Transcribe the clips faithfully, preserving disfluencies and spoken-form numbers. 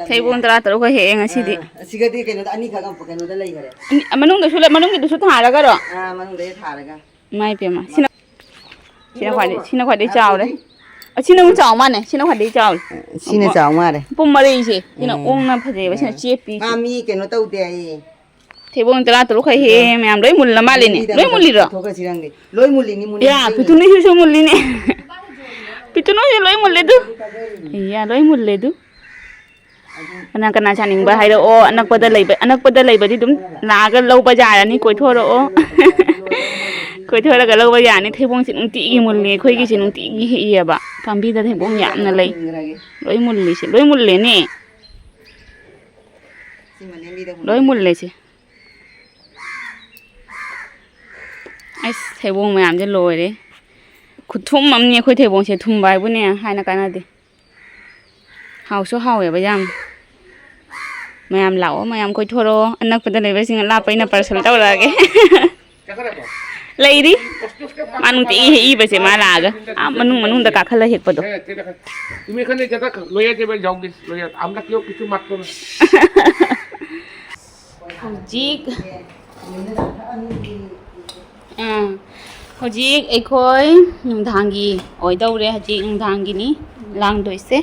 ꯊꯩꯕꯣꯡ ꯇꯔꯥ ꯇꯔꯨꯛ ꯈꯛ ꯍꯦꯛꯑꯦ ꯉꯁꯤꯗꯤ꯫ ꯑꯥ, ꯑꯁꯤꯒꯗꯤ ꯀꯩꯅꯣꯗ ꯑꯅꯤꯈꯛ ꯑꯃꯨꯛ ꯀꯩꯅꯣꯗ ꯂꯩꯈꯔꯦ꯫ ꯑꯅꯤ-, ꯃꯅꯨꯡꯗꯁꯨ ꯂꯩ-, ꯃꯅꯨꯡꯒꯤꯗꯨꯁꯨ ꯊꯥꯔꯒꯔꯣ? ꯑꯥ, ꯃꯅꯨꯡꯗ ꯊꯥꯔꯒ꯫ ꯏꯃꯥ ꯏꯄꯦꯝꯃ, ꯁꯤꯅ, ꯁꯤꯅ ꯈ꯭ꯋꯥꯏꯗꯩ, ꯁꯤꯅ ꯈ꯭ꯋꯥꯏꯗꯩ ꯆꯥꯎꯔꯦ꯫ ꯑꯁꯤꯅ ꯑꯃꯨꯛ ꯆꯥꯎ ꯃꯥꯅꯦ, ꯁꯤꯅ ꯈ꯭ꯋꯥꯏꯗꯩ ꯆꯥꯎꯔꯦ꯫ ꯁꯤꯅ ꯆꯥꯎ ꯃꯥꯜꯂꯦ꯫ ꯄꯨꯝ ꯃꯔꯩꯁꯦ, ꯁꯤꯅ ꯎꯝ꯫ ꯑꯣꯡꯅ ꯐꯖꯩꯕ, ꯁꯤꯅ ꯎꯝ꯫ ꯆꯦꯞꯄꯤ꯫ ꯃꯥ ꯃꯤ ꯀꯩꯅꯣ ꯇꯧꯗꯦ ꯍꯥꯏꯌꯦ꯫ ꯊꯩꯕꯣꯡ ꯇꯔꯥ ꯇꯔꯨꯛ ꯈꯛ ꯍꯦꯛꯑꯦ ꯃꯌꯥꯝ, ꯂꯣꯏ ꯃꯨꯜꯂ ꯃꯥꯜꯂꯦꯅꯦ, ꯃꯤꯗ ꯂꯣꯏ ꯑꯃꯨꯛꯇ ꯃꯨꯜꯂꯤꯔꯣ? ꯄꯨꯊꯣꯛꯈ꯭ꯔꯁꯤ ꯈꯪꯗꯦ꯫ ꯂꯣꯏ ꯃꯨꯜꯂꯤꯅꯤ, ꯃꯨꯜꯂꯤ ꯌꯥ, ꯈꯪꯗꯦ꯫ ꯄꯤꯇꯨꯅꯨꯁꯤꯁꯨ ꯃꯨꯜꯂꯤꯅꯦ꯫ ꯄꯤꯇꯨꯅꯨꯁꯤ ꯂꯣꯏ ꯃꯨꯜꯂꯦ ꯑꯗꯨ꯫ ꯏꯌꯥ, ꯂꯣꯏ ꯃꯨꯜꯂꯦ ꯑꯗꯨ꯫ ꯀꯅꯥ ꯀꯅꯥ ꯆꯥꯅꯤꯡꯕ ꯍꯥꯏꯔꯛꯑꯣ꯫ ꯑꯅꯛꯄꯗ ꯂꯩꯕ, ꯑꯅꯛꯄꯗ ꯂꯩꯕꯗꯤ ꯑꯗꯨꯝ ꯂꯥꯛꯑꯒ ꯂꯧꯕ ꯌꯥꯔꯅꯤ꯫ ꯀꯣꯏꯊꯣꯔꯛꯑꯣ꯫ ꯀꯣꯏꯊꯣꯔꯛꯑꯒ ꯂꯧꯕ ꯌꯥꯅꯤ꯫ ꯊꯩꯕꯣꯡꯁꯦ ꯅꯨꯡꯇꯤꯒꯤ ꯃꯨꯜꯂꯤ꯫ ꯑꯩꯈꯣꯏꯒꯤꯁꯦ ꯅꯨꯡꯇꯤꯒꯤ ꯍꯦꯛꯏꯌꯦꯕ꯫ ꯄꯥꯝꯕꯤꯗ ꯊꯩꯕꯣꯡ ꯌꯥꯝꯅ ꯂꯩ꯫ ꯂꯣꯏ ꯃꯨꯜꯂꯤꯁꯦ, ꯂꯣꯏ ꯃꯨꯜꯂꯦꯅꯦ꯫ ꯂꯣꯏ ꯃꯨꯜꯂꯦꯁꯦ꯫ ꯑꯁ, ꯊꯩꯕꯣꯡ ꯃꯌꯥꯝꯁꯦ ꯂꯣꯏꯔꯦ꯫ ꯈꯨꯊꯨꯝ ꯑꯃꯅꯤ ꯑꯩꯈꯣꯏ ꯊꯩꯕꯣꯡꯁꯦ꯫ ꯊꯨꯝꯕ ꯍꯥꯏꯕꯨꯅꯦ ꯍꯥꯏꯅ ꯀꯥꯟꯅꯗꯦ꯫ ꯍꯥꯎꯁꯨ ꯍꯥꯎꯋꯦꯕ ꯌꯥꯝ꯫ ꯃꯌꯥꯝ ꯂꯥꯛꯑꯣ, ꯃꯌꯥꯝ ꯀꯣꯏꯊꯣꯔꯛꯑꯣ꯫ ꯑꯅꯛꯄꯗ ꯂꯩꯕꯁꯤꯡ, ꯂꯥꯞꯄꯩꯅ parcel ꯇꯧꯔꯛꯑꯒꯦ꯫ ꯂꯩꯔꯤ꯫ ꯃꯥ ꯅꯨꯡꯇꯤꯒꯤ ꯍꯦꯛꯏꯕꯁꯦ ꯃꯥ ꯂꯥꯛꯑꯒ꯫ ꯑꯥ ꯃꯅꯨꯡ, ꯃꯅꯨꯡꯗ ꯀꯥꯈꯠꯂ ꯍꯦꯛꯄꯗꯣ꯫ তুমি এখানে যেটা লইয়া যাবে, যাও গিস, লইয়া। আমরা কেউ কিছু মারতো না। ꯍꯧꯖꯤꯛ, ꯑꯥ, ꯍꯧꯖꯤꯛ ꯑꯩꯈꯣꯏ ꯅꯨꯡꯗꯥꯡꯒꯤ ꯑꯣꯏꯗꯧꯔꯦ꯫ ꯍꯧꯖꯤꯛ ꯅꯨꯡꯗꯥꯡꯒꯤꯅꯤ ꯂꯥꯡꯗꯣꯏꯁꯦ꯫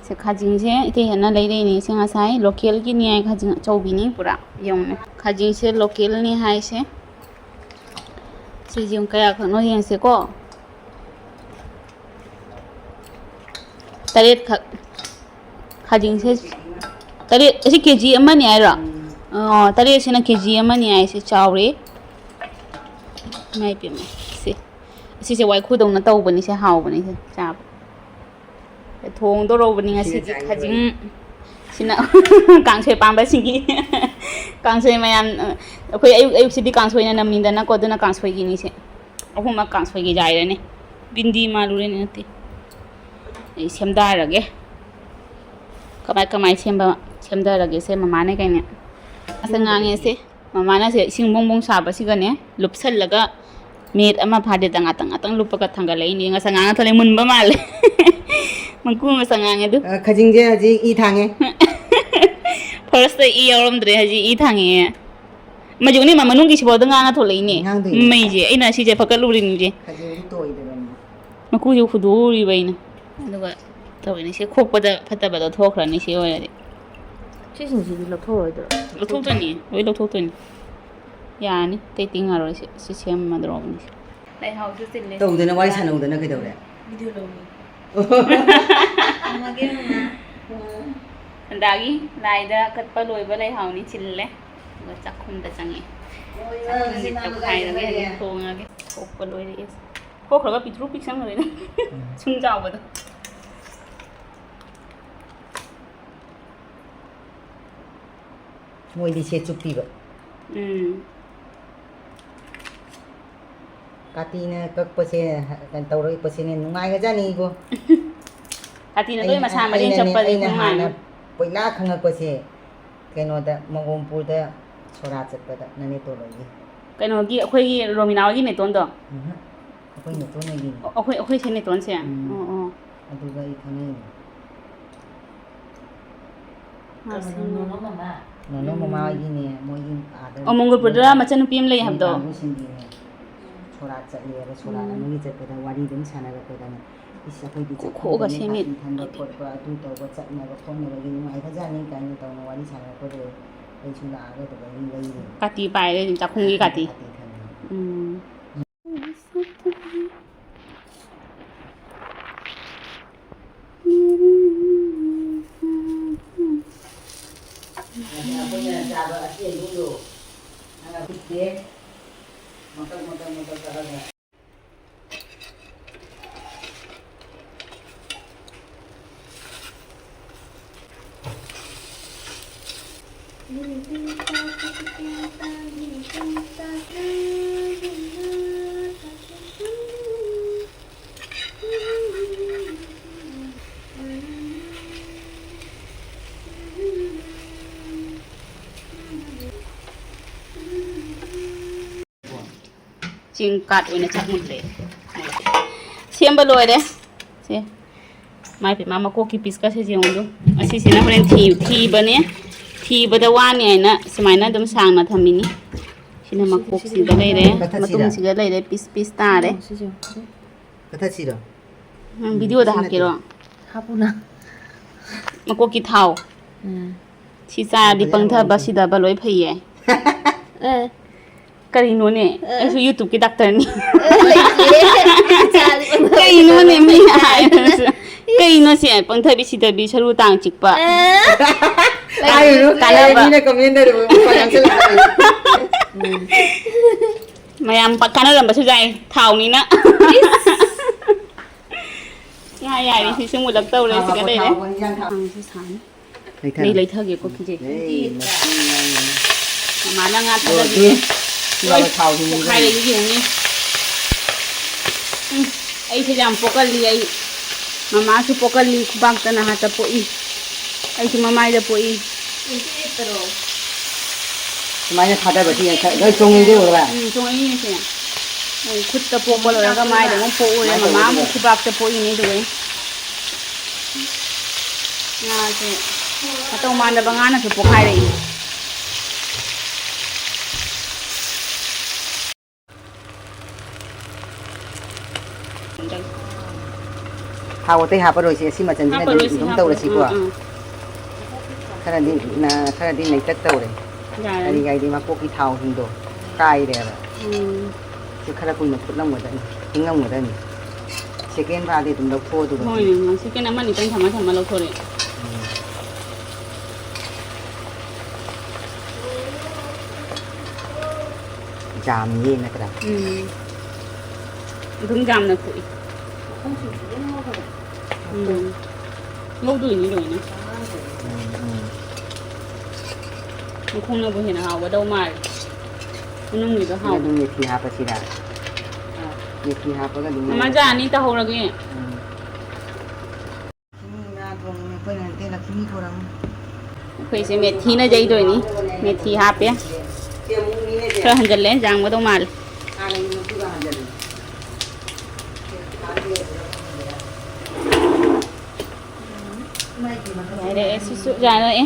ꯁꯦ, ꯈꯥꯖꯤꯡꯁꯦ ꯏꯇꯩ ꯍꯦꯟꯅ ꯂꯩꯔꯛꯏꯅꯦ꯫ ꯁꯦ, ꯉꯁꯥꯏ localꯒꯤꯅꯤ ꯍꯥꯏ, ꯈꯥꯖꯤꯡ ꯑꯆꯧꯕꯤꯅꯤ ꯄꯨꯔꯥ꯫ ꯌꯦꯡꯉꯨꯅꯦ, ꯈꯥꯖꯤꯡꯁꯦ localꯅꯤ ꯍꯥꯏꯁꯦ꯫ ꯁꯤꯁꯦ ꯌꯦꯡꯉꯨ, ꯀꯌꯥ ꯈꯛꯅꯣ ꯌꯦꯡꯁꯦꯀꯣ꯫ ꯇꯔꯦꯠꯈꯛ꯫ ꯈꯥꯖꯤꯡꯁꯦ ꯇꯔꯦꯠ, ꯑꯁꯤ ꯀꯦ ꯖꯤ ꯑꯃꯅꯤ ꯍꯥꯏꯔꯣ? ꯎꯝ꯫ ꯑꯣ, ꯇꯔꯦꯠꯁꯤꯅ ꯀꯦ ꯖꯤ ꯑꯃꯅꯤ ꯍꯥꯏꯁꯦ, ꯆꯥꯎꯔꯦ꯫ ꯏꯃꯥꯏ ꯄꯦꯝꯃ, ꯁꯤ, ꯑꯁꯤꯁꯦ ꯋꯥꯏꯈꯨꯗꯧꯅ ꯇꯧꯕꯅꯤ, ꯁꯦ ꯍꯥꯎꯕꯅꯤ, ꯁꯦ ꯆꯥꯕ꯫ ꯊꯣꯡꯗꯧꯔꯕꯅꯤ ꯉꯁꯤꯗꯤ ꯁꯤꯅ ꯆꯥꯅꯤꯡꯕꯅꯤ꯫ ꯈꯥꯖꯤꯡ꯫ ꯁꯤꯅ ꯀꯥꯡꯁꯣꯏ ꯄꯥꯝꯕꯁꯤꯡꯒꯤ꯫ ꯀꯥꯡꯁꯣꯏ ꯃꯌꯥꯝ, ꯑꯩꯈꯣꯏ ꯑꯌꯨꯛ ꯑꯌꯨꯛꯁꯤꯗꯤ ꯀꯥꯡꯁꯣꯏꯅ ꯅꯝꯃꯤꯗꯅꯀꯣ, ꯑꯗꯨꯅ ꯀꯥꯡꯁꯣꯏꯒꯤꯅꯤꯁꯦ꯫ ꯑꯍꯨꯝꯃꯛ ꯀꯥꯡꯁꯣꯏꯒꯤ ꯌꯥꯏꯔꯅꯤ꯫ ꯕꯤꯟꯗꯤ ꯃꯥꯜꯂꯨꯔꯦꯅꯦ, ꯅꯠꯇꯦ꯫ ꯑꯩ ꯁꯦꯝꯗꯥꯔꯒꯦ꯫ ꯀꯃꯥꯏ, ꯀꯃꯥꯏ ꯁꯦꯝꯕ, ꯁꯦꯝꯗꯔꯒꯦ ꯁꯦ ꯃꯃꯥꯅꯦ ꯀꯩꯅꯦ꯫ ꯑꯁ, ꯉꯥꯡꯉꯦ ꯁꯦ꯫ ꯃꯃꯥꯅ ꯁꯦ ꯏꯁꯤꯡ ꯕꯣꯡ ꯕꯣꯡ ꯁꯥꯕꯁꯤꯒꯅꯦ ꯂꯨꯞꯁꯜꯂꯒ minute ꯑꯃ ꯐꯥꯗꯦꯗ ꯉꯥꯛꯇꯪ ꯉꯥꯛꯇꯪ ꯂꯨꯞꯄꯒ ꯊꯥꯡꯒꯠꯂꯛꯏꯅꯦ꯫ ꯉꯁꯥꯏ ꯉꯥꯡꯉ ꯊꯣꯛꯂꯛꯑꯦ, ꯃꯨꯟꯕ ꯃꯥꯜꯂꯦ꯫ ꯃꯀꯨ ꯃꯆꯥ ꯉꯥꯡꯉꯦ ꯑꯗꯨ꯫ ꯑ, ꯈꯖꯤꯡꯁꯦ ꯍꯧꯖꯤꯛ ꯏ ꯊꯥꯡꯉꯦ꯫ First ꯏ ꯌꯥꯎꯔꯝꯗ꯭ꯔꯦ, ꯍꯧꯖꯤꯛ ꯏ ꯊꯥꯡꯉꯦ꯫ ꯃꯖꯨꯅꯤ ꯃꯥ ꯃꯅꯨꯡꯒꯤ ꯁꯤꯐꯥꯎꯗ ꯉꯥꯡꯉ ꯊꯣꯛꯂꯛꯏꯅꯦ꯫ ꯉꯥꯡꯗꯣꯏꯅꯦ꯫ ꯃꯩꯁꯦ, ꯑꯩꯅ ꯁꯤꯁꯦ ꯐꯀꯠꯂꯨꯔꯤꯅꯤꯁꯦ꯫ ꯈꯖꯤꯡꯗꯤ ꯇꯣꯏꯗꯕꯅꯤ꯫ ꯃꯀꯨꯁꯦ ꯍꯨꯗꯣꯛꯎꯔꯤꯕ ꯑꯩꯅ꯫ ꯑꯗꯨꯒ ꯇꯧꯔꯤꯅꯤ꯫ ꯁꯤ ꯈꯣꯛꯄꯗ ꯐꯠꯇꯕꯗꯣ ꯊꯣꯛꯈ꯭ꯔꯅꯤ ꯁꯤ ꯑꯣꯏꯔꯗꯤ꯫ ꯁꯤꯁꯤꯡꯁꯤꯗꯤ ꯂꯧꯊꯣꯛꯑꯔꯣꯏꯗ꯭ꯔꯣ? ꯂꯧꯊꯣꯛꯇꯣꯏꯅꯤ, ꯂꯣꯏ ꯂꯧꯊꯣꯛꯇꯣꯏꯅꯤ꯫ ꯌꯥꯔꯅꯤ, ꯑꯇꯩ ꯇꯤꯡꯉꯔꯣꯏ꯫ ꯁꯤ, ꯁꯤ ꯁꯦꯝꯃꯗ꯭ꯔꯣꯕꯅꯤ꯫ ꯂꯩꯍꯥꯎꯁꯨ ꯆꯤꯜꯂꯦ꯫ ꯇꯧꯗꯅ ꯋꯥꯔꯤ ꯁꯥꯟꯅꯧꯗꯅ ꯀꯩꯗꯧꯔꯦ? ꯚꯤꯗꯤꯑꯣ ꯂꯧꯅꯤ꯫ ꯊꯝꯃꯒꯦ, ꯃꯃꯥ꯫ ꯁꯟꯗꯥꯒꯤ ꯂꯥꯏꯗ ꯀꯠꯄ ꯂꯣꯏꯕ ꯂꯩꯍꯥꯎꯅꯤ ꯆꯤꯜꯂꯦ꯫ ꯑꯗꯨꯒ ꯆꯥꯛꯈꯨꯝꯗ ꯆꯪꯉꯛꯑꯦ꯫ ꯂꯣꯏꯕ ꯆꯥꯛꯈꯨꯝꯁꯦ ꯍꯧꯖꯤꯛ ꯇꯧꯈꯥꯏꯔꯒꯦ, ꯇꯧꯕ ꯂꯩꯔꯦ꯫ ꯊꯣꯡꯉꯒꯦ꯫ ꯈꯣꯛꯄ ꯂꯣꯏꯔꯦ꯫ ꯑꯦꯁ꯫ ꯈꯣꯛꯈ꯭ꯔꯒ ꯄꯤꯛꯇ꯭ꯔꯨ ꯄꯤꯛꯁꯟꯈ꯭ꯔꯦꯗ꯫ ꯎꯝ꯫ ꯁꯨꯝ ꯆꯥꯎꯕꯗꯣ꯫ ꯃꯣꯏꯗꯤ ꯁꯦ ꯆꯨꯞꯄꯤꯕ꯫ ꯎꯝ꯫ ꯀꯥꯇꯤꯅ ꯀꯛꯄꯁꯦ, ꯀꯩꯅꯣ ꯇꯧꯔꯛꯄꯁꯤꯅꯦ ꯅꯨꯡꯉꯥꯏꯒꯖꯥꯠꯅꯤ ꯏꯕꯣ꯫ ꯀꯥꯇꯤꯅ ꯂꯣꯏ ꯑꯩꯅ, ꯃꯁꯥ ꯃꯔꯦꯡ ꯑꯩꯅꯅꯦ, ꯆꯠꯄꯁꯦ ꯑꯩꯅ ꯍꯥꯟꯅ ꯅꯨꯡꯉꯥꯏꯕꯅꯤ꯫ ꯄꯣꯏꯂꯥ ꯈꯪꯉꯛꯄꯁꯦ ꯀꯩꯅꯣꯗ, ꯃꯣꯡꯒꯣꯝꯄꯨꯔꯗ ꯁꯣꯔꯥ ꯆꯠꯄꯗ ꯅꯅꯦꯇꯣꯟ ꯍꯣꯏꯒꯤ꯫ ꯀꯩꯅꯣꯒꯤ, ꯑꯩꯈꯣꯏꯒꯤ ꯔꯣꯃꯤꯅꯥ ꯍꯣꯏꯒꯤ ꯅꯦꯇꯣꯟꯗꯣ? ꯎꯝꯍꯨꯝ꯫ ꯑꯩꯈꯣꯏ ꯅꯦꯇꯣꯟ ꯍꯣꯏꯒꯤꯅꯦ꯫ ꯑꯣ, ꯑꯩꯈꯣꯏ, ꯑꯩꯈꯣꯏ ꯁꯦ ꯅꯦꯇꯣꯟꯁꯦ? ꯎꯝ꯫ ꯑꯣ, ꯑꯣ꯫ ꯑꯗꯨꯒ ꯑꯩ ꯈꯪꯉꯛꯏꯅꯦ꯫ ꯃꯥꯁꯦ ꯅꯣꯅꯣ ꯃꯃꯥ꯫ ꯅꯣꯅꯣ ꯃꯃꯥ ꯍꯣꯏꯒꯤꯅꯦ, ꯃꯣꯏꯒꯤ ꯑꯥꯗ ꯑꯣ, ꯃꯣꯡꯒꯣꯜꯄꯨꯔꯗ ꯃꯣꯏ ꯃꯆꯟꯅꯨꯄꯤ ꯑꯃ ꯂꯩ ꯃꯣꯏ ꯍꯥꯏꯕꯗꯣ? ꯀꯥꯡꯕꯨꯁꯤꯡꯒꯤꯅꯦ꯫ ꯁꯣꯔꯥꯠ ꯆꯠꯂꯦꯕ, ꯁꯣꯔꯥꯠ ꯎꯝ꯫ ꯑꯃꯒꯤ ꯆꯠꯄꯗ ꯋꯥꯔꯤ ꯑꯗꯨꯝ ꯁꯥꯟꯅꯔꯛꯄꯗꯅꯦ, "ꯏꯁ, ꯑꯩꯈꯣꯏꯗꯤ ꯀꯣꯛ ꯈꯣꯛꯑꯒ ꯆꯠꯈꯤꯗꯕꯅꯤ, ꯁꯦꯝꯃꯤ꯫ ꯀꯥꯇꯤ ꯊꯟꯕ ꯈꯣꯠꯄ, ꯑꯗꯨ ꯇꯧꯕ, ꯆꯠꯅꯕ ꯈꯣꯠꯅꯕꯒꯤ ꯅꯨꯡꯉꯥꯏꯈ꯭ꯔꯖꯥꯠꯅꯤ" ꯀꯥꯏꯅ ꯇꯧꯅ ꯋꯥꯔꯤ ꯁꯥꯟꯅꯔꯛꯄꯗꯣ ꯑꯩꯁꯨ ꯂꯥꯛꯑꯒ ꯑꯗꯨꯗꯒꯤ ꯂꯩꯔꯤꯅꯦ꯫ ꯀꯥꯇꯤ ꯄꯥꯏꯔꯦ, ꯆꯥꯛꯈꯨꯝꯒꯤ ꯀꯥꯇꯤ꯫ ꯀꯥꯇꯤ ꯊꯟꯕ꯫ ꯎꯝ꯫ ꯑꯩꯈꯣꯏꯅ ꯆꯥꯕ ꯑꯆꯦꯟꯕꯗꯣ ꯅꯪꯅ ꯈꯨꯠꯁꯦ ꯃꯀꯛ ꯃꯀꯛ ꯃꯀꯛ ꯀꯛꯑꯒ꯫ ꯆꯦꯡ ꯀꯥꯠ ꯑꯣꯏꯅ ꯆꯥꯛ ꯃꯨꯜꯂꯦ꯫ ꯁꯦꯝꯕ ꯂꯣꯏꯔꯦ꯫ ꯁꯦ꯫ ꯃꯥꯏ ꯄꯦꯝꯃ, ꯃꯀꯣꯛꯀꯤ ꯄꯤꯁꯀꯁꯦ ꯌꯦꯡꯉꯨꯗꯨ꯫ ꯑꯁꯤꯁꯤꯅ ꯍꯣꯔꯦꯟ ꯊꯤ-, ꯊꯤꯕꯅꯦ꯫ ꯊꯤꯕꯗ ꯋꯥꯅꯤ ꯍꯥꯏꯅ ꯁꯨꯃꯥꯏꯅ ꯑꯗꯨꯝ ꯁꯥꯡꯅ ꯊꯝꯃꯤꯅꯤ꯫ ꯁꯤꯅ ꯃꯀꯣꯛꯁꯤꯗ ꯂꯩꯔꯦ, ꯀꯊꯠꯁꯤꯔꯥ? ꯃꯇꯨꯝꯁꯤꯗ ꯂꯩꯔꯦ, ꯄꯤꯁ ꯄꯤꯁ ꯇꯥꯔꯦ꯫ ꯁꯤꯁꯦ ꯌꯦꯡꯉꯨ꯫ ꯀꯊꯠꯁꯤꯔꯣ? ꯅꯪ ꯚꯤꯗꯤꯑꯣꯗ ꯁꯤ ꯅꯠꯇꯦ꯫ ꯍꯥꯞꯀꯦꯔꯣ? ꯍꯥꯞꯄꯨꯅ꯫ ꯃꯀꯣꯛꯀꯤ ꯊꯥꯎ꯫ ꯎꯝ꯫ ꯁꯤ ꯆꯥꯔꯗꯤ ꯐꯖꯅ ꯄꯪꯊꯕ ꯇꯧꯁꯤ꯫ ꯁꯤꯊꯕ ꯂꯣꯏ ꯐꯩꯌꯦ꯫ ꯑꯦ꯫ ꯀꯔꯤꯅꯣꯅꯦ? ꯑ꯫ ꯑꯩꯁꯨ YouTube-ꯀꯤ ꯗꯥꯛꯇꯔꯅꯤ꯫ ꯑ, ꯂꯩꯇꯦ꯫ ꯆꯥꯔꯗꯤ ꯄꯪꯊꯕ ꯀꯩꯅꯣꯅꯦ ꯁꯤꯊꯕ ꯃꯤꯅ ꯂꯣꯏ ꯐꯩ꯫ ꯍꯥꯏꯔꯤꯁꯦ? ꯀꯩꯅꯣ ꯁꯤ? ꯄꯪꯊꯕꯤ ꯁꯤꯊꯕꯤ ꯁꯔꯨ ꯇꯥꯡ ꯆꯤꯛꯄ꯫ ꯑ꯫ ꯍꯥꯏꯔꯨꯅꯨ꯫ ꯀꯥꯟꯅꯕ꯫ ꯃꯤꯅ comment ꯍꯥꯏꯔꯨꯕ ꯃꯄꯥ ꯉꯥꯡꯁꯜꯂꯛꯀꯅꯤ꯫ ꯃꯌꯥꯝ ꯄ-, ꯀꯥꯟꯅꯔꯝꯕꯁꯨ ꯌꯥꯏ, ꯊꯥꯎꯅꯤꯅ꯫ ꯏꯁ! ꯉꯥ ꯌꯥꯏꯔꯤꯁꯤꯁꯨ ꯃꯨꯜꯂꯛ ꯇꯧꯔꯦ, ꯊꯥꯎ ꯁꯤꯒ ꯍꯥꯞꯄꯣ, ꯂꯩꯔꯦ꯫ ꯊꯥꯎ ꯍꯥꯞꯄꯣ, ꯏꯟꯖꯥꯡ ꯊꯥꯎ꯫ ꯑꯥ, ꯁꯤ ꯁꯥꯅꯤ꯫ ꯂꯩꯊꯔꯣ꯫ ꯂꯩ ꯂꯩꯊꯒꯦꯀꯣ, ꯐꯤꯖꯦ꯫ ꯑꯦ, ꯃꯁꯤ ꯉꯥꯡꯉꯤꯅꯦ꯫ ꯃꯃꯥꯅ ꯉꯥ ꯂꯣꯏꯔꯦ꯫ ꯊꯥꯗꯕꯤꯔꯦ꯫ ꯁꯤ ꯌꯥꯎꯔꯦ, ꯊꯥꯎ ꯍꯤꯡꯉꯤꯕ꯫ ꯄꯣꯛꯈꯥꯏꯔꯛꯏ ꯌꯦꯡꯉꯨꯅꯦ꯫ ꯎꯝ, ꯑꯩꯁꯦ ꯌꯥꯝ ꯄꯣꯛꯀꯜꯂꯤ ꯑꯩ꯫ ꯃꯃꯥꯁꯨ ꯄꯣꯛꯀꯜꯂꯤ, ꯈꯨꯕꯥꯛꯇ ꯅꯍꯥꯛꯇ ꯄꯣꯛꯏ꯫ ꯑꯩꯁꯨ ꯃꯃꯥꯏꯗ ꯄꯣꯛꯏ꯫ ꯁꯨꯃꯥꯏꯅ ꯊꯥꯗꯕꯁꯤ ꯌꯥꯝ ꯈꯔ ꯂꯣꯏ ꯆꯣꯡꯉꯤꯁꯦ ꯎꯔꯕ? ꯎꯝ, ꯆꯣꯡꯉꯛꯏꯅꯦ ꯁꯦ꯫ ꯑꯩ ꯈꯨꯠꯇ ꯄꯣꯛꯄ ꯂꯣꯏꯔꯒ ꯃꯥꯏꯗ ꯑꯃꯨꯛ ꯄꯣꯛꯎꯔꯦ, ꯃꯃꯥ ꯑꯃꯨꯛ ꯈꯨꯕꯥꯛꯇ ꯄꯣꯛꯏꯅꯦ ꯑꯗꯨꯒ꯫ ꯉꯥꯁꯦ ꯃꯇꯧ ꯃꯥꯟꯗꯕ ꯉꯥꯅꯁꯨ ꯄꯣꯛꯈꯥꯏꯔꯛꯏ꯫ ꯊꯥꯎ ꯑꯇꯩ ꯍꯥꯞꯄꯔꯣꯏꯁꯦ, ꯑꯁꯤ ꯃꯆꯜꯁꯤꯅ ꯑꯗꯨꯝ, ꯍꯥꯞꯄꯔꯣꯏꯁꯦ, ꯑꯗꯨꯝ ꯍꯥꯞꯄꯔꯣꯏꯁꯦ꯫ ꯇꯧꯔꯁꯤꯀꯣ꯫ ꯑꯥ, ꯑꯥ꯫ ꯈꯔꯗꯤ ꯅ-, ꯈꯔꯗꯤ ꯅꯩꯇꯛ ꯇꯧꯔꯦ꯫ ꯌꯥꯔꯅꯤ꯫ ꯀꯔꯤ ꯍꯥꯏꯗꯤ ꯃꯀꯣꯛꯀꯤ ꯊꯥꯎꯁꯤꯡꯗꯣ ꯀꯥꯏꯔꯦꯕ꯫ ꯎꯝ꯫ ꯁꯤ ꯈꯔ ꯀꯨꯏꯅ ꯐꯨꯠꯂꯝꯒꯗꯕꯅꯤ, ꯇꯤꯡꯉꯝꯒꯗꯕꯅꯤ꯫ Second ꯐꯥꯗꯤ ꯑꯗꯨꯝ ꯂꯧꯊꯣꯛꯑꯣ ꯑꯗꯨꯒ꯫ ꯍꯣꯏꯅꯦ, second ꯑꯃꯅꯤꯇꯪ ꯊꯝꯃ ꯊꯝꯃ ꯂꯧꯊꯣꯔꯛꯑꯦ꯫ ꯎꯝ꯫ ꯌꯥꯝꯃꯤꯌꯦ ꯅꯠꯇ꯭ꯔꯥ? ꯎꯝ꯫ ꯑꯗꯨꯝ ꯌꯥꯝꯅ ꯊꯣꯛꯏ꯫ ꯎꯝ꯫ ꯉꯧꯗꯣꯏꯅꯤ ꯂꯣꯏꯅ꯫ ꯎꯝ, ꯎꯝ꯫ ꯃꯈꯣꯡꯅꯕꯨ ꯍꯦꯟꯅ ꯍꯥꯎꯒꯗꯧ ꯃꯥꯜꯂꯦ꯫ ꯃꯅꯨꯡꯒꯤꯗꯣ ꯁꯤꯗ ꯍꯥꯎ-, ꯑꯗꯨꯝ ꯃꯦꯊꯤ ꯍꯥꯞꯄꯁꯤꯔꯥ? ꯑꯥ꯫ ꯃꯦꯊꯤ ꯍꯥꯞꯄꯒ ꯑꯗꯨꯝ ꯃꯃꯥ, ꯉꯧꯔꯁꯤ꯫ ꯆꯥ ꯑꯅꯤ ꯇꯧꯍꯧꯔꯒꯦ꯫ ꯎꯝ꯫ ꯉꯥ ꯊꯣꯡꯉꯤ ꯑꯩꯈꯣꯏꯅ ꯅꯠꯇꯦ, ꯂꯛꯁꯃꯤ ꯊꯣꯔꯝꯅꯤ꯫ ꯑꯩꯈꯣꯏꯁꯦ ꯃꯦꯊꯤꯅ ꯌꯩꯗꯣꯏꯅꯤ꯫ ꯃꯦꯊꯤ ꯍꯥꯞꯄꯦ꯫ ꯈꯔ ꯍꯟꯖꯜꯂꯦ, ꯌꯥꯝꯒꯗꯧ ꯃꯥꯜꯂꯦ꯫ ꯍꯥꯟꯅꯒꯤ ꯃꯆꯨꯒ ꯍꯟꯖꯜꯂꯦ꯫ ꯌꯥꯏꯔꯛꯑꯦ, ꯁꯤꯁꯨ ꯌꯥꯏꯔꯛꯑꯦ꯫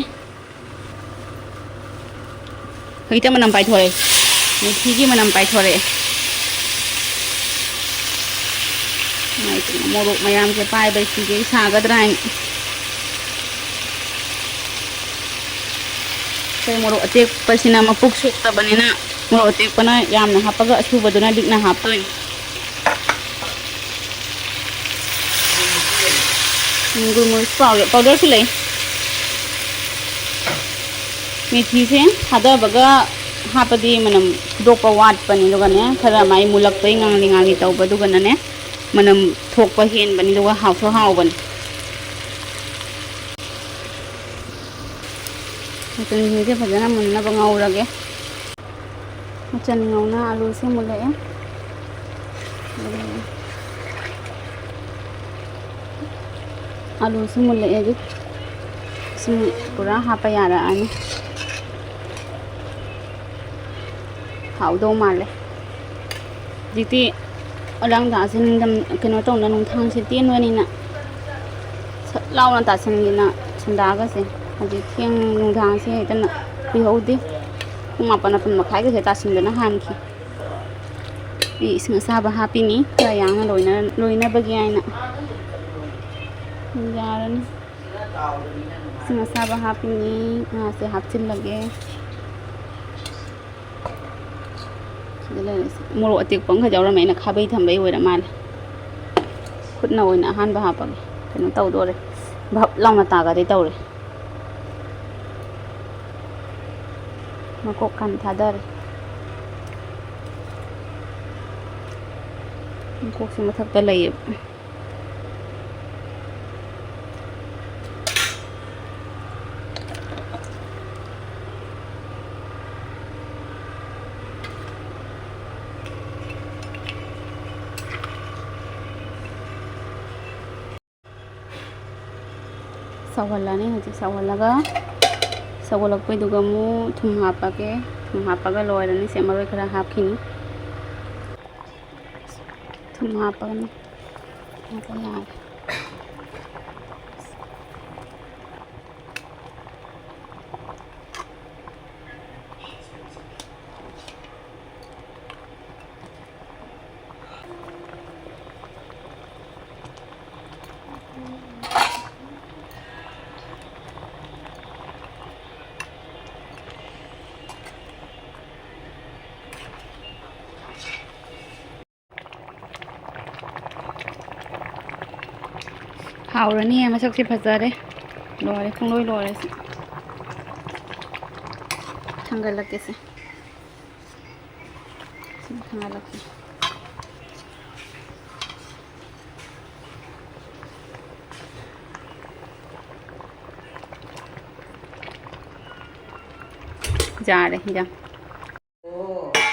ꯍꯧꯖꯤꯛꯇ ꯃꯅꯝ ꯄꯥꯏꯊꯣꯔꯛꯑꯦ꯫ ꯃꯦꯊꯤꯒꯤ ꯃꯅꯝ ꯄꯥꯏꯊꯣꯔꯛꯑꯦ꯫ ꯃꯣꯔꯣꯛ ꯃꯌꯥꯝꯁꯦ ꯄꯥꯏꯕꯁꯤꯗꯤ ꯁꯥꯒꯗ꯭ꯔꯥ ꯍꯥꯏꯅ꯫ ꯑꯩꯈꯣꯏ ꯃꯣꯔꯣꯛ ꯑꯇꯦꯛꯄꯁꯤꯅ ꯃꯄꯨꯛ ꯁꯣꯛꯇꯕꯅꯤꯅ, ꯃꯣꯔꯣꯛ ꯑꯇꯦꯛꯄꯅ ꯌꯥꯝꯅ ꯍꯥꯞꯄꯒ, ꯑꯁꯨꯕꯗꯨꯅ ꯂꯤꯛꯅ ꯍꯥꯞꯇꯣꯏꯅꯤ꯫ ꯒꯨꯜ ꯃꯣꯔꯣꯛ ꯄꯥꯎꯗꯔ, ꯄꯥꯎꯗꯔꯁꯨ ꯂꯩ꯫ ꯃꯦꯊꯤꯁꯦ ꯊꯥꯗꯕꯒ ꯍꯥꯞꯄꯗꯤ ꯃꯅꯝ ꯐꯨꯗꯣꯛꯄ ꯋꯥꯠꯄꯅꯤ, ꯑꯗꯨꯒꯅꯦ, ꯈꯔ ꯃꯥꯏ ꯃꯨꯜꯂꯛꯄꯩ ꯉꯥꯡꯂꯤ ꯉꯥꯡꯂꯤ ꯇꯧꯕ, ꯑꯗꯨꯒꯅꯅꯦ, ꯃꯅꯝ ꯊꯣꯛꯄ ꯍꯦꯟꯕꯅꯤ, ꯑꯗꯨꯒ ꯍꯥꯎꯁꯨ ꯍꯥꯎꯕꯅꯤ꯫ ꯃꯆꯜꯁꯤꯡꯁꯦ ꯐꯖꯅ ꯃꯨꯟꯅꯕ ꯉꯧꯔꯒꯦ꯫ ꯃꯆꯜ ꯉꯧꯅ ꯑꯂꯨꯁꯦ ꯃꯨꯜꯂꯛꯑꯦ꯫ ꯑꯂꯨꯁꯨ ꯃꯨꯜꯂꯛꯑꯦ꯫ ꯍꯧꯖꯤꯛ ꯁꯨꯝ ꯄꯨꯔꯥ ꯍꯥꯞꯄ ꯌꯥꯔꯛꯑꯅꯤ꯫ ꯍꯥꯎꯗꯧ ꯃꯥꯜꯂꯦ꯫ ꯍꯧꯖꯤꯛꯇꯤ ꯑꯂꯥꯡꯗꯥꯁꯦ ꯅꯤꯡꯊꯝ-, ꯀꯩꯅꯣ ꯇꯧꯅ, ꯅꯨꯡꯊꯥꯡꯁꯦ ꯇꯦꯟꯕꯅꯤꯅ ꯁꯠ ꯂꯥꯎꯅ ꯇꯥꯁꯟꯒꯤꯅ ꯁꯦꯟꯗꯥꯒꯁꯦ꯫ ꯍꯧꯖꯤꯛ ꯊꯦꯡ-, ꯅꯨꯡꯗꯥꯡꯁꯦ ꯍꯦꯛꯇ ꯅ-, ꯀꯨꯏꯍꯧꯗꯦ꯫ ꯄꯨꯡ ꯃꯥꯄꯟ, ꯃꯥꯄꯟ ꯃꯈꯥꯏꯒꯁꯦ ꯇꯥꯁꯟꯗꯅ ꯍꯥꯟꯈꯤ꯫ ꯑꯩ ꯏꯁꯤꯡ ꯑꯁꯥꯕ ꯍꯥꯞꯄꯤꯅꯤ, ꯈꯔ ꯌꯥꯡꯅ ꯂꯣꯏꯅ-, ꯂꯣꯏꯅꯕꯒꯤ ꯍꯥꯏꯅ꯫ ꯌꯥꯔꯅꯤ꯫ ꯏꯁꯤꯡ ꯑꯁꯥꯕ ꯍꯥꯞꯄꯤꯅꯤ꯫ ꯉꯥꯁꯦ ꯍꯥꯞꯆꯤꯜꯂꯒꯦ꯫ ꯁꯤꯗ ꯂꯩꯔꯦ꯫ ꯃꯣꯔꯣꯛ ꯑꯇꯦꯛꯄ ꯑꯃꯈꯛ ꯌꯥꯎꯔꯝꯃꯦ, ꯑꯩꯅ ꯈꯥꯕꯩ ꯊꯝꯕꯩ ꯑꯣꯏꯔ ꯃꯥꯜꯂꯦ꯫ ꯈꯨꯠꯅ ꯑꯣꯏꯅ ꯑꯍꯥꯟꯕ ꯍꯥꯞꯄꯒꯦ꯫ ꯀꯩꯅꯣ ꯇꯧꯗꯣꯔꯦ, ꯚꯞ ꯂꯥꯎꯅ ꯇꯥꯒꯗꯤ ꯇꯧꯔꯦ꯫ ꯃꯀꯣꯛ ꯍꯥꯟꯅ ꯊꯥꯗꯔꯦ꯫ ꯃꯀꯣꯛꯁꯦ ꯃꯊꯛꯇ ꯂꯩꯌꯦꯕ꯫ ꯁꯧꯍꯜꯂꯅꯤ꯫ ꯍꯧꯖꯤꯛ ꯁꯧꯍꯜꯂꯒ, ꯁꯧꯒꯠꯂꯛꯄꯩꯗꯨꯒ ꯑꯃꯨꯛ ꯊꯨꯝ ꯍꯥꯞꯄꯒꯦ꯫ ꯊꯨꯝ ꯍꯥꯞꯄꯒ ꯂꯣꯏꯔꯅꯤ꯫ ꯁꯦ, ꯃꯔꯣꯏ ꯈꯔ ꯍꯥꯞꯈꯤꯅꯤ꯫ ꯊꯨꯝ ꯍꯥꯞꯄꯒꯅꯤ꯫ ꯍꯥꯞꯄ ꯌꯥꯔꯦ꯫ ꯍꯥꯎꯔꯅꯤ, ꯃꯁꯛꯁꯦ ꯐꯖꯔꯦ꯫ ꯂꯣꯏꯔꯦ, ꯄꯨꯡꯂꯣꯏ ꯂꯣꯏꯔꯦ ꯁꯤ꯫ ꯊꯥꯡꯒꯠꯂꯛꯀꯦꯁꯦ꯫ ꯁꯤ ꯊꯥꯡꯒꯠꯂꯛꯀꯦ꯫ ꯌꯥꯔꯦ, ꯌꯥ꯫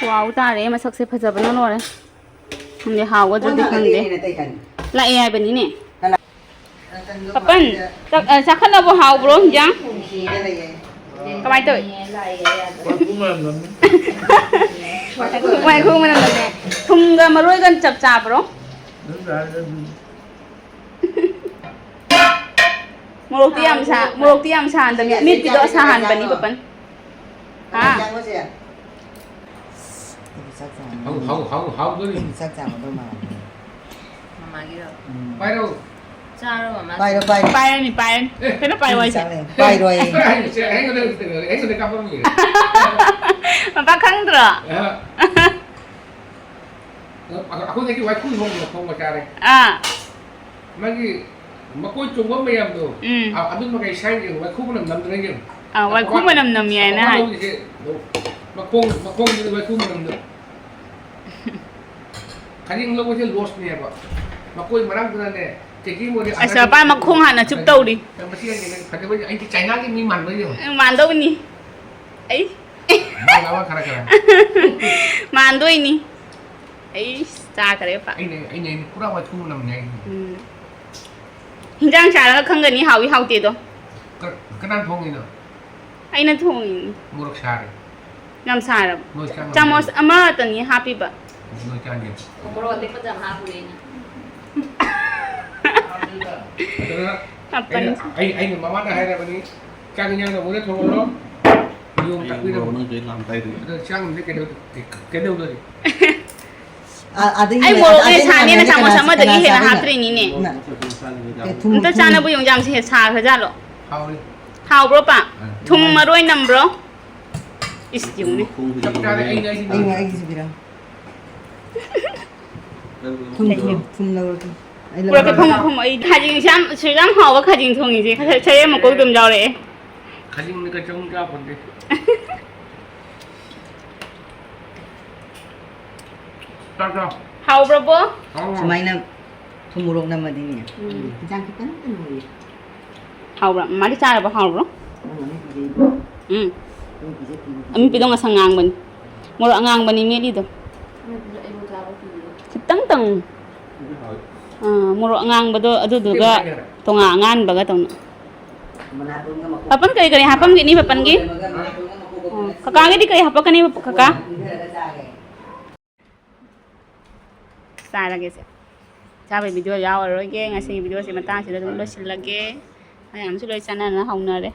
ꯋꯥꯎ ꯇꯥꯔꯦ, ꯃꯁꯛꯁꯦ ꯐꯖꯕꯅ ꯂꯣꯏꯔꯦ꯫ ꯈꯪꯗꯦ, ꯍꯥꯎꯒꯗ꯭ꯔꯗꯤ ꯈꯪꯗꯦ꯫ ꯂꯥꯛꯑꯦ ꯍꯥꯏꯕꯅꯤꯅꯦ꯫ ꯄꯥꯄꯟ, ꯆꯥꯛ-, ꯑ, ꯆꯥꯈꯠꯂꯕꯣ? ꯍꯥꯎꯕ꯭ꯔꯣ ꯍꯤꯟꯖꯥꯡ? ꯀꯃꯥꯏ ꯇꯧꯏ? ꯋꯥꯏꯈꯨ ꯃꯅꯝ ꯅꯝꯃꯦ꯫ ꯋꯥꯏꯈꯨ ꯃꯅꯝ ꯅꯝꯃꯦ꯫ ꯊꯨꯝꯒ ꯃꯔꯣꯏꯒ ꯆꯞ ꯆꯥꯕ꯭ꯔꯣ? ꯑꯗꯨꯝ ꯆꯥꯔꯦꯗ ꯑꯗꯨꯝ꯫ ꯃꯣꯔꯣꯛꯇꯤ ꯌꯥꯝ ꯁꯥ-, ꯃꯣꯔꯣꯛꯇꯤ ꯌꯥꯝ ꯁꯥꯍꯟꯗꯕꯅꯤ꯫ ꯑꯃꯦꯠꯄꯤꯗꯣ ꯁꯥꯍꯟꯕꯅꯤ, ꯄꯥꯄꯟ꯫ ꯍꯥ? ꯑꯩꯗꯤ ꯆꯥꯛ ꯆꯥꯅꯤꯡꯉꯦ꯫ ꯍꯥꯎ, ꯍꯥꯎ, ꯍꯥꯎ, ꯍꯥꯎꯗꯣꯔꯤ꯫ ꯑꯩꯗꯤ ꯆꯥꯛ ꯆꯥꯒꯗꯧ ꯃꯥꯜꯂꯦ꯫ ꯃꯃꯥꯒꯤꯔꯣ? ꯎꯝ꯫ ꯄꯥꯏꯔꯣ꯫ ꯆꯥꯔꯣ, ꯃꯃꯥ꯫ ꯄꯥꯏꯔꯣ, ꯄꯥꯏꯔꯣ꯫ ꯄꯥꯏꯔꯅꯤ, ꯄꯥꯏꯔꯅꯤ꯫ ꯑꯦ꯫ ꯀꯩꯅꯣ ꯄꯥꯏꯔꯣ ꯍꯥꯏꯁꯦ? ꯆꯥꯔꯦ꯫ ꯄꯥꯏꯔꯣꯏ꯫ ꯑꯩ ꯉꯁꯥꯏ, ꯑꯩ ꯉꯁꯥꯏ, ꯑꯩ ꯉꯁꯥꯏ ꯀꯥꯞꯄꯝꯃꯤ꯫ ꯃꯄꯥ ꯈꯪꯗ꯭ꯔꯣ? ꯑꯍ꯫ ꯑ-, ꯑꯩꯈꯣꯏꯗꯒꯤ ꯋꯥꯏꯈꯨ ꯍꯣꯡꯕ, ꯍꯣꯡꯕ ꯆꯥꯔꯦ꯫ ꯑꯥ꯫ ꯃꯥꯒꯤ ꯃꯀꯣꯏ ꯆꯣꯡꯕ ꯃꯌꯥꯝꯗꯣ, ꯎꯝ꯫ ꯑ-, ꯑꯗꯨ ꯃꯈꯩ ꯁꯥꯏꯟ ꯌꯦꯡꯉꯨ, ꯋꯥꯏꯈꯨ ꯃꯅꯝ ꯅꯝꯗ꯭ꯔꯦ ꯌꯦꯡꯉꯨ꯫ ꯑꯥ, ꯋꯥꯏꯈꯨ ꯃꯅꯝ ꯅꯝꯃꯤ ꯍꯥꯏꯅ ꯍꯥꯏ꯫ ꯂꯧꯔꯤꯁꯦ, ꯃꯈꯣꯡ, ꯃꯈꯣꯡꯗꯨꯗꯤ ꯋꯥꯏꯈꯨ ꯃꯅꯝꯗꯣ꯫ ꯈꯖꯤꯡ ꯂꯧꯕꯁꯦ ꯂꯣꯁꯅꯦꯕ꯫ ꯃꯀꯣꯏ ꯃꯔꯥꯡꯗꯨꯅꯅꯦ, ꯀꯦꯖꯤ ꯃꯣꯔꯦ ꯑꯁ, ꯑꯅꯥ-, ꯃꯄꯥ ꯃꯈꯣꯡ ꯍꯥꯟꯅ ꯆꯨꯞ ꯇꯧꯔꯤ꯫ ꯃꯁꯤ ꯌꯥꯏ, ꯐꯖꯕ, ꯑꯩꯗꯤ ꯆꯥꯏꯅꯥꯒꯤ ꯃꯤ ꯃꯥꯟꯕ꯭ꯔꯥ ꯌꯦꯡꯉꯨ꯫ ꯎꯝ, ꯃꯥꯟꯗꯧꯅꯤ꯫ ꯑꯩ꯫ ꯃꯥꯜꯂꯕ ꯈꯔ ꯈꯔ? ꯃꯥꯟꯗꯣꯏꯅꯤ꯫ ꯑꯩ ꯆꯥꯈ꯭ꯔꯦ ꯄꯥꯛ꯫ ꯑꯩꯅ, ꯑꯩꯅ, ꯑꯩꯅ ꯄꯨꯔꯥ ꯋꯥꯏꯈꯨ ꯃꯅꯝꯅꯦ ꯍꯥꯏꯁꯤꯅꯦ꯫ ꯎꯝ꯫ ꯍꯤꯟꯖꯥꯡ ꯆꯥꯔꯒ ꯈꯪꯒꯅꯤ ꯍꯥꯎꯏ ꯍꯥꯎꯇꯦꯗꯣ꯫ ꯀ-, ꯀꯅꯥꯅ ꯊꯣꯡꯉꯤꯅꯣ? ꯑꯩꯅ ꯊꯣꯡꯉꯤꯅꯤ꯫ ꯃꯣꯔꯣꯛ ꯁꯥꯔꯦ꯫ ꯌꯥꯝ ꯁꯥꯔꯕ? ꯅꯣꯏ ꯆꯥ ꯉꯝꯗꯦ꯫ ꯆꯥꯃꯁ ꯑꯃꯇꯅꯤ ꯍꯥꯄꯤꯕ꯫ ꯅꯣꯏ ꯆꯥꯅꯤ꯫ ꯃꯣꯔꯣꯛ ꯑꯇꯦꯛꯄꯁꯨ ꯌꯥꯝ ꯍꯥꯞꯄꯨꯔꯦ ꯑꯩꯅ꯫ ꯑꯗꯨꯅ ꯃꯥꯄꯟ꯫ ꯑꯩꯅ, ꯑꯩ, ꯑꯩꯅ ꯃꯃꯥꯗ ꯍꯥꯏꯔꯕꯅꯤ, "ꯆꯥꯛ ꯏꯟꯖꯥꯡꯗꯣ ꯃꯣꯏꯅ ꯊꯣꯡꯍꯜꯂꯣ, ꯌꯣꯡ ꯀꯩ ꯇꯥꯛꯄꯤꯔꯝꯃꯣ꯫ ꯃꯣꯔꯣꯛꯅꯣ ꯀꯩ ꯂꯥꯝ ꯇꯥꯏꯗꯨꯕꯨ?" ꯑꯗꯣ ꯆꯥꯛ ꯑꯃꯗꯤ ꯀꯩꯗꯧ-, ꯀꯩ-, ꯀꯩꯗꯧꯗꯣꯔꯤ? ꯑ-, ꯑꯗꯒꯤ ꯑꯩ ꯃꯣꯔꯣꯛꯅꯦ ꯑꯗꯒꯤ ꯁꯥꯅꯦꯅ ꯀꯅꯥ ꯆꯥꯃꯁ ꯆꯥ-, ꯑꯃꯗꯒꯤ ꯀꯅꯥ ꯍꯦꯟꯅ ꯆꯥꯗꯣꯏꯅꯣ? ꯍꯥꯞꯇ꯭ꯔꯤꯅꯤꯅꯦ꯫ ꯅ-, ꯑꯦ, ꯊꯨꯝ, ꯑꯝꯇ ꯊꯨꯝ꯫ ꯆꯥꯅꯕ ꯌꯦꯡꯉꯨ, ꯌꯥꯝ ꯁꯥꯈ꯭ꯔꯖꯥꯠꯂꯣ? ꯍꯥꯎꯔꯤ꯫ ꯍꯥꯎꯕ꯭ꯔꯣ, ꯄꯥ? ꯑ꯫ ꯊꯨꯝ ꯃꯔꯣꯏ ꯅꯝꯕ꯭ꯔꯣ? ꯏꯁ, ꯌꯦꯡꯉꯨꯅꯦ꯫ ꯃꯈꯣꯡꯁꯤꯗꯤ ꯆꯞ ꯆꯥꯔꯦ, ꯂꯣꯏꯔꯦ꯫ ꯑꯩꯅ, ꯑꯩꯒꯤ ꯑꯩꯅ, ꯑꯩꯒꯤꯁꯨ ꯄꯤꯔꯝꯃꯣ꯫ ꯅꯪ ꯊꯨꯝ, ꯂꯧꯔꯣ꯫ ꯊꯨꯝ, ꯊꯨꯝ ꯂꯧꯔꯣ, ꯊꯨꯝ꯫ ꯄꯨꯔꯛꯀꯦ, ꯐꯝꯃꯣ, ꯐꯝꯃꯣ꯫ ꯑꯩ ꯈꯥꯖꯤꯡꯁꯦ ꯌꯥꯝ, ꯁꯤꯗ ꯌꯥꯝ ꯍꯥꯎꯕ ꯈꯥꯖꯤꯡ ꯊꯣꯡꯉꯤꯁꯦ꯫ ꯁꯔꯦꯝ ꯃꯀꯣꯛꯇꯣ ꯑꯗꯨꯝ ꯌꯥꯎꯔꯛꯑꯦ꯫ ꯈꯥꯖꯤꯡꯅ ꯀꯩꯁꯨ ꯑꯃꯨꯛ ꯆꯥ ꯐꯪꯗꯦ꯫ ꯆꯥ, ꯆꯥ꯫ ꯍꯥꯎꯕ꯭ꯔꯕꯣ? ꯍꯥꯎ, ꯍꯥꯎ꯫ ꯁꯨꯃꯥꯏꯅ ꯊꯨꯝ ꯃꯣꯔꯣꯛ ꯅꯝꯃꯗꯤꯅꯦ, ꯎꯝ꯫ ꯏꯟꯖꯥꯡ ꯈꯤꯇꯪꯇ ꯅꯣꯏꯌꯦ꯫ ꯍꯥꯎꯕ꯭ꯔꯥ? ꯃꯥꯗꯤ ꯆꯥꯔꯕ? ꯍꯥꯎꯕ꯭ꯔꯣ? ꯅꯪ ꯑꯃꯨꯛ ꯄꯤꯖꯩꯗꯣ꯫ ꯎꯝ꯫ ꯑꯃꯨꯛ ꯄꯤꯖꯩ, ꯄꯤꯖꯩ꯫ ꯑꯃꯤꯄꯤꯗꯣ ꯉꯁꯪ ꯉꯥꯡꯕꯅꯤ꯫ ꯃꯣꯔꯣꯛ ꯑꯉꯥꯡꯕꯅꯤ ꯃꯦꯠꯂꯤꯗꯣ꯫ ꯈꯤꯇꯪꯇꯪ꯫ ꯑꯥ, ꯃꯣꯔꯣꯛ ꯑꯉꯥꯡꯕꯗꯣ ꯑꯗꯨꯗꯨꯒ ꯇꯣꯉꯥꯟ ꯑꯉꯥꯟꯕꯒ ꯇꯧꯅ꯫ ꯄꯥꯄꯟ ꯀꯔꯤ ꯀꯔꯤ ꯍꯥꯞꯄꯝꯒꯦꯅꯤ ꯄꯥꯄꯟꯒꯤ? ꯑꯣ, ꯀꯀꯥꯒꯤꯗꯤ ꯀꯔꯤ ꯍꯥꯞꯄꯛꯀꯅꯤ ꯀꯀꯥ? ꯆꯥꯔꯒꯦꯁꯦ꯫ ꯆꯥꯕꯩ ꯚꯤꯗꯤꯑꯣ ꯌꯥꯎꯔꯔꯣꯏꯒꯦ꯫ ꯉꯁꯤꯒꯤ ꯚꯤꯗꯤꯑꯣꯁꯦ ꯃꯇꯥꯡꯁꯤꯗ ꯑꯗꯨꯝ ꯂꯣꯏꯁꯤꯜꯂꯒꯦ꯫ ꯃꯌꯥꯝꯁꯨ ꯂꯣꯏ ꯆꯥꯟꯅꯅ ꯍꯧꯅꯔꯦ꯫